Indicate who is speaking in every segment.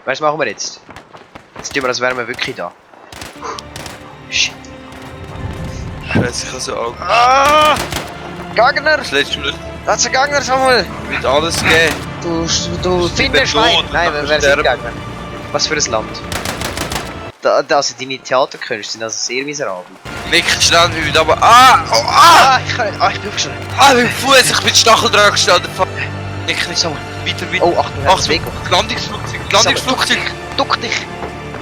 Speaker 1: Was machen wir jetzt? Jetzt tun wir, als wären wir wirklich da. Shit.
Speaker 2: Scheiße, ich habe so Angst.
Speaker 1: Ah! Gegner!
Speaker 2: Das letzte Mal
Speaker 1: Das ist ein Gegner, Samuel!
Speaker 2: wird alles geben.
Speaker 1: Du findest Schwein!
Speaker 2: tot,
Speaker 1: Nein,
Speaker 2: dann
Speaker 1: wer sind
Speaker 2: sterben.
Speaker 1: Gegner? Was für ein Land? Also deine Theaterkünste sind also sehr miserabel.
Speaker 2: Nick, schnell nicht, aber. Ah! Oh, ah!
Speaker 1: Ich bin aufgeschnitten.
Speaker 2: Ah, mein Fuß, ich bin Stachel dran gestanden. Fuck. Nick, nicht so. Weiter, weiter.
Speaker 1: Oh, Achtung,
Speaker 2: Achtung,
Speaker 1: Weg.
Speaker 2: Landungsflugzeug, Landungsflugzeug.
Speaker 1: Duck dich!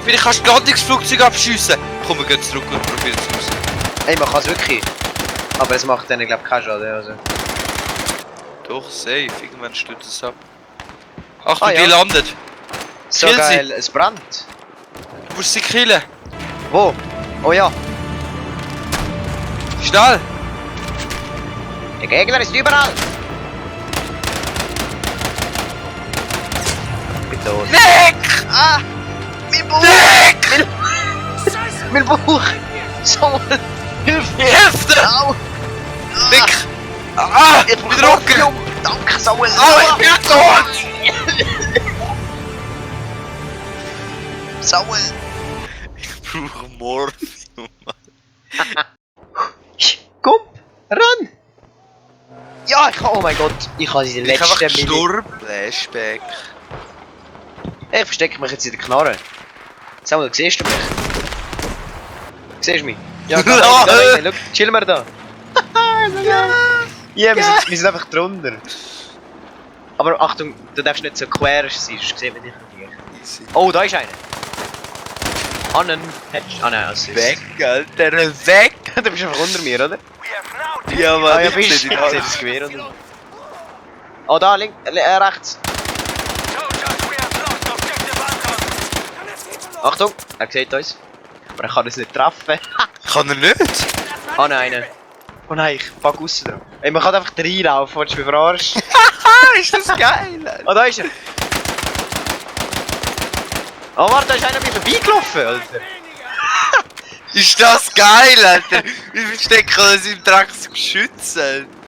Speaker 2: Vielleicht kannst du das Landungsflugzeug abschiessen. Komm, wir gehen zurück und probieren es aus.
Speaker 1: Ey, man kann es wirklich. Aber es macht dann, glaube ich, keinen Schaden. Also.
Speaker 2: Doch, safe. Irgendwann stürzt es ab. Achtung,
Speaker 1: Ah, ja.
Speaker 2: die landet.
Speaker 1: So
Speaker 2: Kill sie.
Speaker 1: geil, es brennt.
Speaker 2: Du musst sie killen.
Speaker 1: Wo? Oh ja.
Speaker 2: Schnell.
Speaker 1: Der Gegner ist überall! Ich bin tot.
Speaker 2: Nick!
Speaker 1: Ah! Mein Bauch!
Speaker 2: Nick!
Speaker 1: Mein Bauch! Samuel! Hilf mir!
Speaker 2: Hilfe!
Speaker 1: Au!
Speaker 2: Nick! Ah!
Speaker 1: Ich
Speaker 2: Mit Rücken!
Speaker 1: Morphium! Danke, Samuel!
Speaker 2: Ah, ich bin tot!
Speaker 1: Samuel!
Speaker 2: Ich brauche Morphium.
Speaker 1: Komm! Ran! Ja, ich kann... Oh mein Gott! Ich habe die
Speaker 2: Ich bin einfach
Speaker 1: letzte
Speaker 2: gestorben. Flashback.
Speaker 1: Ich verstecke mich jetzt in der Knarre. Samuel, siehst du mich? Siehst du mich? Ja, schau, chillen wir da. Ja, wir sind einfach drunter. Aber Achtung, du darfst nicht so quer sein, sonst sehen wir dich nicht.
Speaker 2: Easy.
Speaker 1: Oh, da ist einer. Annen. Ah nein, das ist...
Speaker 2: Weg, Alter, weg!
Speaker 1: Du bist einfach unter mir, oder?
Speaker 2: Ja, Mann,
Speaker 1: Ah ja,
Speaker 2: ich
Speaker 1: bist
Speaker 2: seh
Speaker 1: du.
Speaker 2: dich
Speaker 1: Ich sehe das Gewehr unter. Oh, da, rechts. Achtung, er sieht uns. Aber er kann uns nicht treffen.
Speaker 2: Kann er nicht?
Speaker 1: Ah nein, einer. Oh nein, ich pack raus da. Ey, man kann einfach reinlaufen, willst du mich verarschen?
Speaker 2: Ah, ist das geil!
Speaker 1: Oh, da ist er. Oh, warte, da ist einer bei vorbeigelaufen, Alter.
Speaker 2: Ist das geil, Alter! Wir verstecken uns im Dreck zum Schützen!